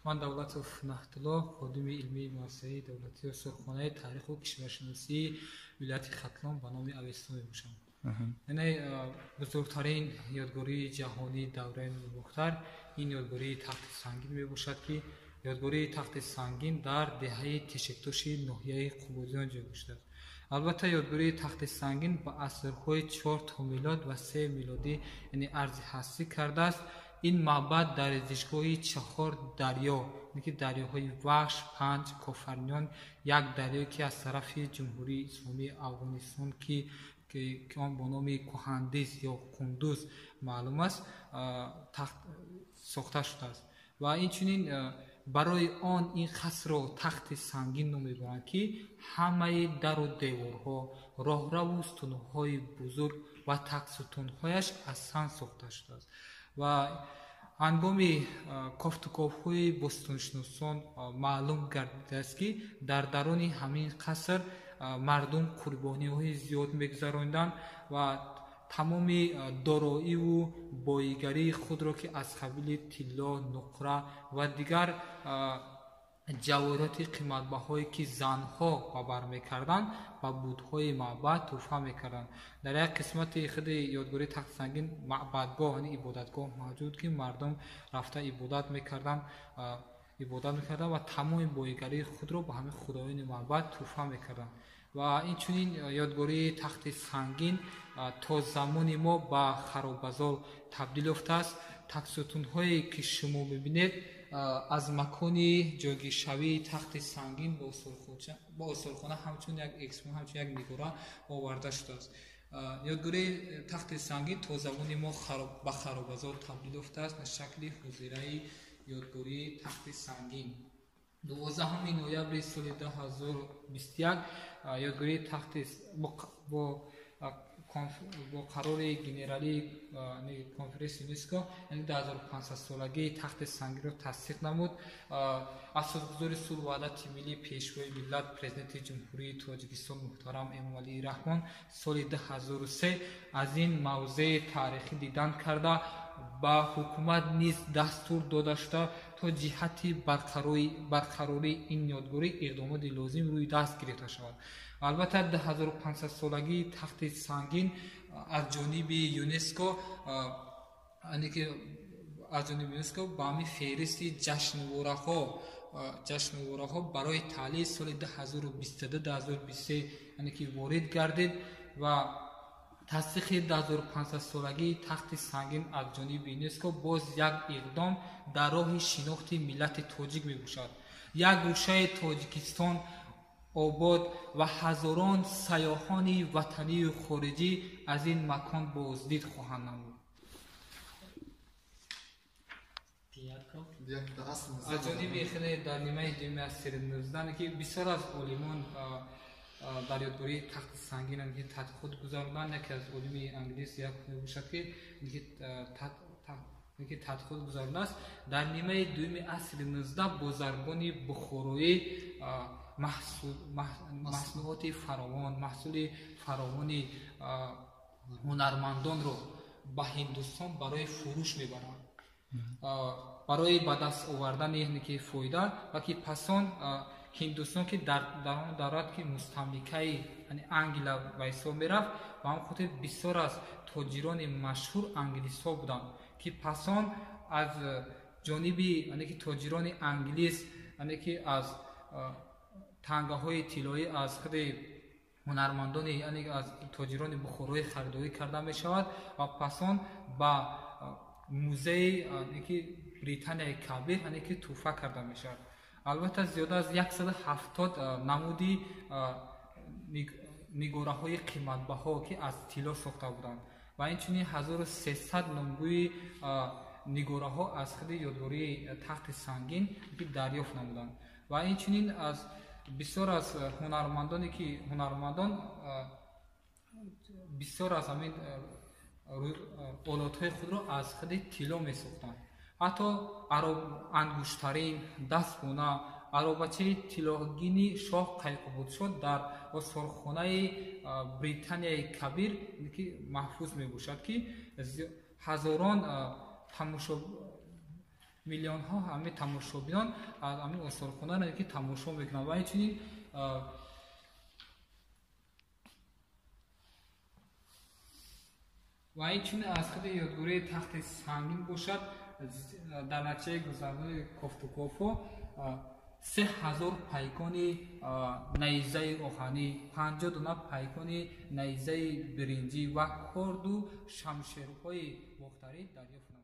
Ман Давлатов Наҳтулло, ходими илмии муассисаи давлатии осорхонаи таъриху кишваршиносии вилояти Хатлон ба номи Авесто мебошам. Яъне бузургтарин ёдгории ҷаҳонии давраи Нурмухтар ин ёдгории Тахти Сангин мебошад, ки ёдгории Тахти Сангин дар деҳаи Тешиктоши ноҳияи Қубодиён ҷойгир шудааст. Албатта, ёдгории Тахти Сангин ба асрҳои 4 то милод ва 3 милодӣ, яъне арзи ҳастӣ кардааст. Ин маъбад дар резишгоҳи чаҳор дарё, ки дарёҳои Вахш, Панҷ, Кофарниён, як дарёе ки аз тарафи Ҷумҳурии Исломии Афғонистон, ки он бо номи Кӯҳандиз ё Қундуз маълум аст, сохта шудааст. Ва инчунин барои он ин қасрро Тахти Сангин ном мебаранд, ки ҳамаи дару деворҳо, роҳраву сутунҳои бузург ва тақсутунҳояш аз санг сохта шудааст. Ва ҳангоми кофтуковҳои бостоншиносон маълум гардидааст, ки дар даруни ҳамин қаср мардум қурбониҳои зиёд мегузаронданд ва тамоми дороиву боигарии худро, ки аз қабили тилло, нуқра ва дигар ҷавоҳироти қиматбаҳое, ки занҳо ба бар мекарданд, ба будҳои маъбад тӯҳфа мекарданд. Дар як қисмати худи ёдгории Тахти Сангин маъбадгоҳ, яъне ибодатгоҳ мавҷуд, ки мардум рафта ибодат мекарданд ва тамоми боигарии худро ба ҳамин худоёни маъбад тӯҳфа мекарданд. Ва инчунин ёдгории Тахти Сангин то замони мо ба харобазор табдил ёфтааст. Таксутунҳое, ки шумо мебинед, аз макони ҷойгиршавии Тахти Сангин ба осорхона ҳамчун як экспонат, ҳамчун як нигора оварда шудааст. Ёдгории Тахти Сангин то замони мо ба харобазор табдил ёфтааст. На шакли ҳозираи ёдгории Тахти Сангин 12 ноябри соли 2021 ёдгории тахти бо қарори генералии конференси ЮНЕСКО, яъне 2500-солагии Тахти Сангинро тасдиқ намуд. Асосгузори сулҳу ваҳдати миллӣ, Пешвои миллат, Президенти Ҷумҳурии Тоҷикистон муҳтарам Эмомалӣ Раҳмон соли 2003 аз ин мавзеи таърихӣ дидан карда, ба ҳукумат низ дастур дода шуда, то ҷиҳати барқарории ин ёдгорӣ иқдомоти лозим рӯи даст гирифта шавад. Албатта, 2500-солагии Тахти Сангин аз ҷониби ЮНЕСКО, ки аз ҷониби ЮНЕСКО ба ҳамин феҳристи ҷашнвораҳо барои таълили соли 2022 2023, яъне ки ворид гардид. Ва тасдиқи 2500-солагии Тахти Сангин аз ҷониби ЮНЕСКО боз як иқдом дар роҳи шинохти миллати тоҷик мебошад. Як гӯшаи Тоҷикистон обод ва ҳазорон сайёҳони ватанию хориҷӣ аз ин макон боздид хоҳанд намуд. Аз ҷониби хеле дар нимаи дуюми асри 19, ки бисёр аз олимон дар ёдгории Тахти Сангин ки тадқиқот гузаронданд, яке аз олими англис як мебошад, ки тадқиқот гузарондааст. Дар нимаи дуюми асри 19 бозаргони бухороӣ маҳсулоти фаровон, маҳсули фаровони ҳунармандонро ба Ҳиндустон барои фурӯш мебаранд, барои ба даст овардани ки фоида. Ва ки пасон Ҳиндустон, ки дар он даврат ки мустамликаи Англия ба ҳисоб мерафт, ба ҳамон хотир бисёр аз тоҷирони машҳур англисҳо буданд, ки пасон аз ҷониби ки тоҷирони англис, ки аз тангаҳои тиллоӣ аз худи ҳунармандони, яъне аз тоҷирони бухороӣ харидорӣ карда мешавад ва пасон ба музеи ки Британияи Кабир, яъне ки тӯҳфа карда мешавад. Албатта, зиёда аз 170 намуди нигораҳои қиматбаҳо, ки аз тилло сохта буданд, ва инчунин 1300 номгӯи нигораҳо аз худи ёдгории Тахти Сангин дарёфт намуданд. Ва инчунин аз бисёр аз ҳунармандоне, ки ҳунармандон бисёр аз ҳамин олотҳои худро аз худи тилло месохтанд, ҳатто ангуштарин, дастбона, аробачаи тиллогини шоҳ Кайқубудшоҳ дар осорхонаи Британияи Кабир ки маҳфуз мебошад, ки ҳазорон тамошо Миллионҳо ҳамин тамошобинон аз ҳамин осорхонаро ки тамошо мекунанд ва инчунин аз худи ёдгории тахти сангин бошад, дар натиҷаи гузарондани кофтуковҳо 3000 пайкони найзаи оҳанӣ, 50 дона пайкони найзаи биринҷӣ ва корду шамшерҳои бохтарӣ дарёфт.